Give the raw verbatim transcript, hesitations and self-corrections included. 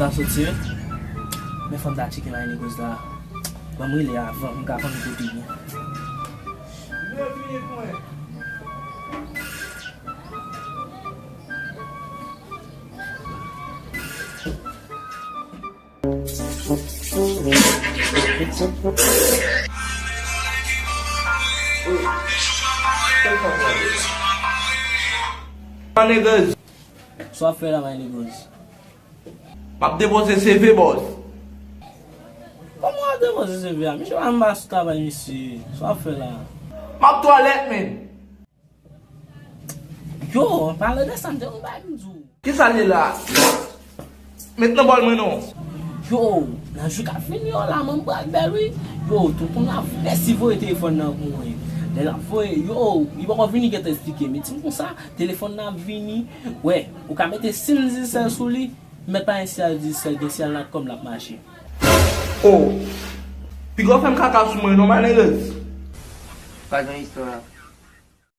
Sa soti, wi. Men fò m ta tcheke may niggas la. Ban m rele avan, m ka konn kote li. My niggas. Sa w ap fè la, my niggas? M ap depoze C V, bòs. Kòman w ap depoze C V a? Misye pa menm pa sou travay, misye. Sa w ap fè la? M ap twalèt, men. Yo, an palan de sa, m te yon bagay m di w. Kisa l ye la? Met nan bòl mwen non. Yo, nan jou k ap vini yo la, manm pral bèl wi. Yo, tonton la, mèsi voye telefòn nan pou mwen. Lè l ap voye, yo, li poko vini gentan eksplike. Men di m konsa, telefòn nan ap vini. Wè, ou ka mete sim Digicel sou li. Mèt pa gen siyal Digicel, gen siyal Natcom l ap mache. Oh, piga w fè m kaka sou mwen non, my niggas. Pa gen istwa.